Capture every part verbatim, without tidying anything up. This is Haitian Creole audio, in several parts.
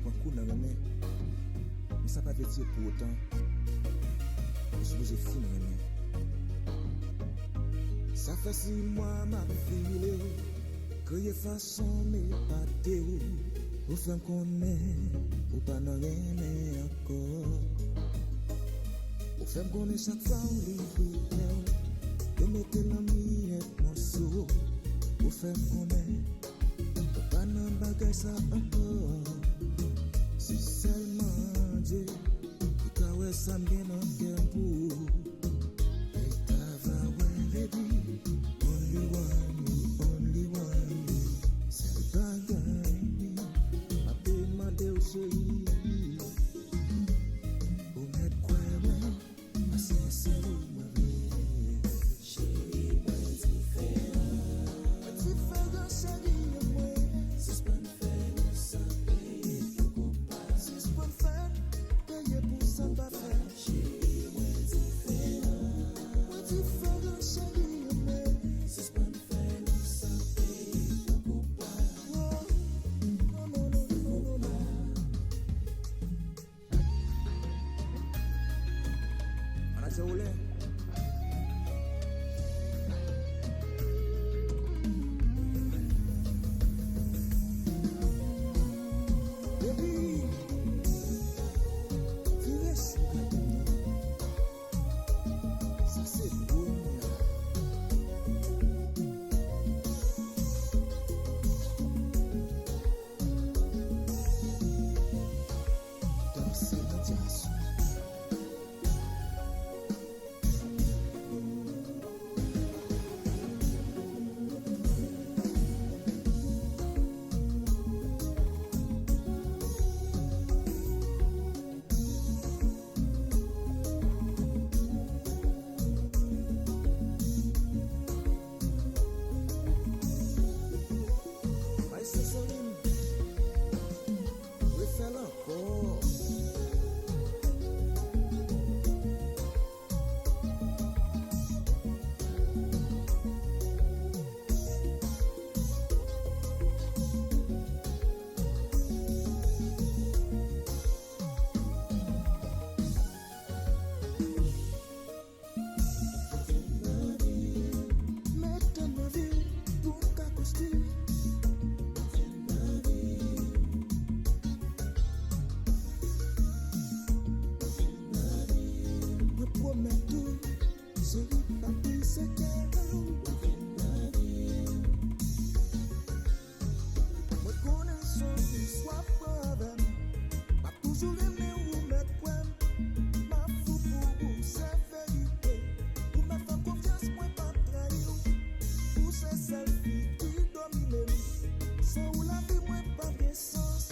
Pran kou nan renmen, men sa pa vle di pou otan ou sipoze fin renmen. Sa fè sis mwa m ap file w, kreye fason m epate w. Ou fè m konnen ou pa nan renmen ankò. Ou fè m konnen chak fwa w leve kè w, yo mete lanmiyèt mòso. Ou fè m konnen ou pa nan bagay sa ankò. Se sèlman Dye ki ka wè sa m gen nan kè m pou ou. Li ta va wè, baby. Only one you, only one you. Sèl bagay m ap demande w, cheri. Ou mèt kwè mwen. Paske se ou mwen vle. Cheri, mwen diferan. Mwen diferan, cheri, mwen. Sispann fè nou sanble pou koupa. Sispann fè peye pou sa n pa fè. Cheri, mwen diferan. Mwen diferan, cheri, mwen. Sispann fè nou sanble pou koupa. Oh, non, non, non, non, non, non. Manadjè ou lè. Baby, vire sou gade m non. Sa se gwo moun la. Danse nan djaz. Maestro Solim, refè l ankò. Mete m nan vi w pou m ka konstwi. Mwen pwomèt ou, cheri, m ap bri se kè w. Mwen konnen se yon risk w ap pran avè m. M ap toujou renmen w, ou mèt kwè m. M ap fou pou ou, se verite. Ou mèt fè m konfyans, mwen p ap trayi w. Ou se sèl fi ki domine m. San ou lavi mwen p ap gen sans.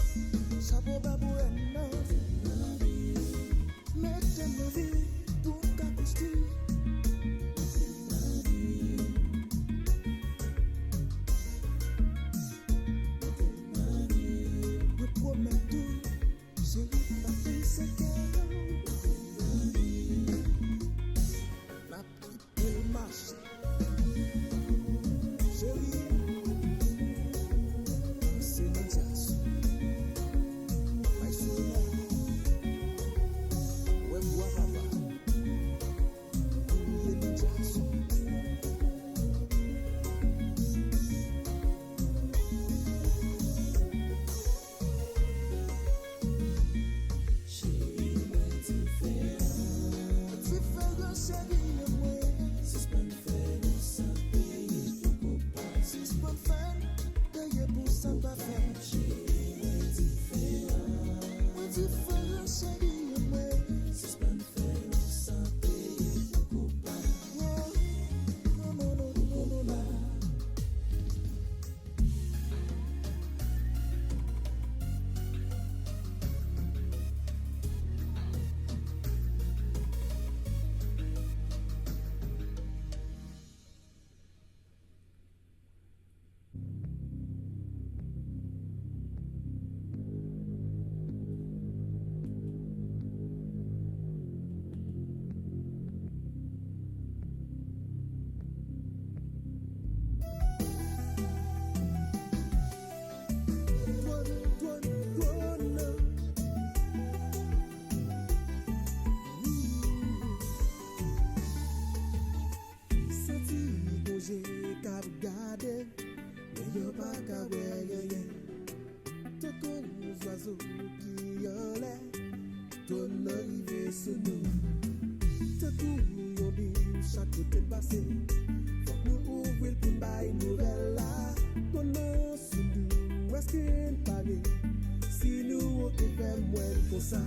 Chapo ba pou M nan. Mete m nan vi pou m ka konstwi. Mwen pwomèt ou, cheri, m ap bri se kè w. N ap kite l mache. Cheri, danse nan djaz. Bay sou mwen. Wè bwa papa. Kouye nan djaz. Ki anlè, twòn nan rive sou nou. Tankou yon bib, chak kote n pase, fòk nou ouvri l pou n bay nouvèl la. Twòn nan sou nou, èske n pare? Si nou oke, fè m wè n konsa.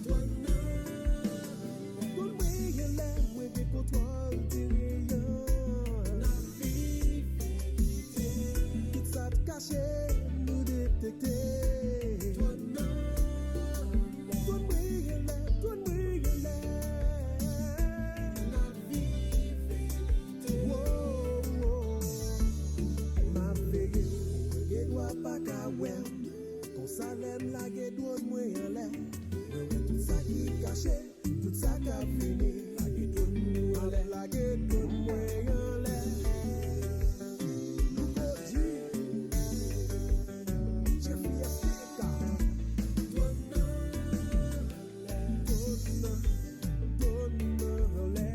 Twòn nan, twòn mwen anlè, mwen gen kontwòl teren an. N ap viv verite. Tout sa t kache, nou detekte. Twòn nan, twòn mwen anlè, twòn mwen anlè. N ap viv verite. Wo, wo. M ap veye, mwen gen dwa pa ka wè m. Konsa lè m lage dwòn mwen anlè, mwen wè tout sa ki kache. Tout sa k ap vini, lage dwòn nou anlè, lage dwòn mwen anlè. Louko G, Jeffrey F K K. Dwòn nan, dwòn nan, dwòn nan anlè.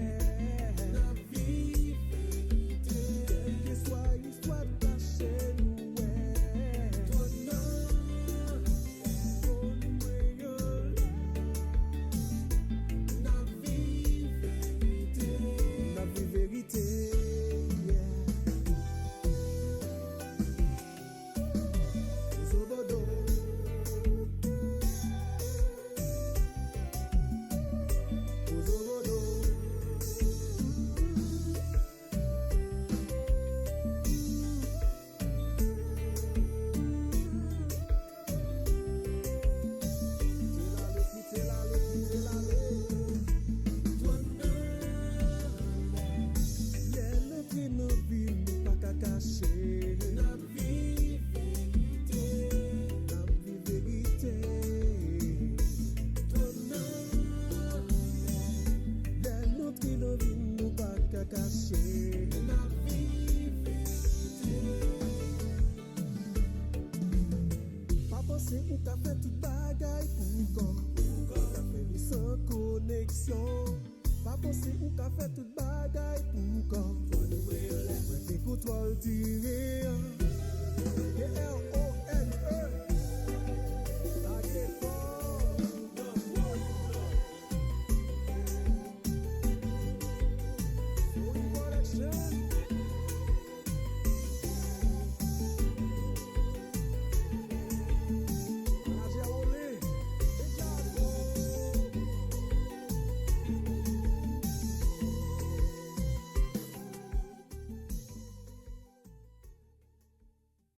N ap viv verite. Kèlkeswa istwa k kache nou wè. Dwòn nan, dwòn mwen anlè. N ap viv verite. N ap viv verite, yeah. Bozo bodo. Bozo bodo. Lè l antre nan vi m, nou pa ka kache. N ap viv verite. N ap viv verite. Lè l antre nan vi m, nou pa ka kache. N ap viv verite. Pa panse ou ka fè tout bagay pou kò. Ou ka fè li san koneksyon. Pa panse ou ka fè tout bagay pou kò. Mwen gen kontwòl teren an. T R O N E.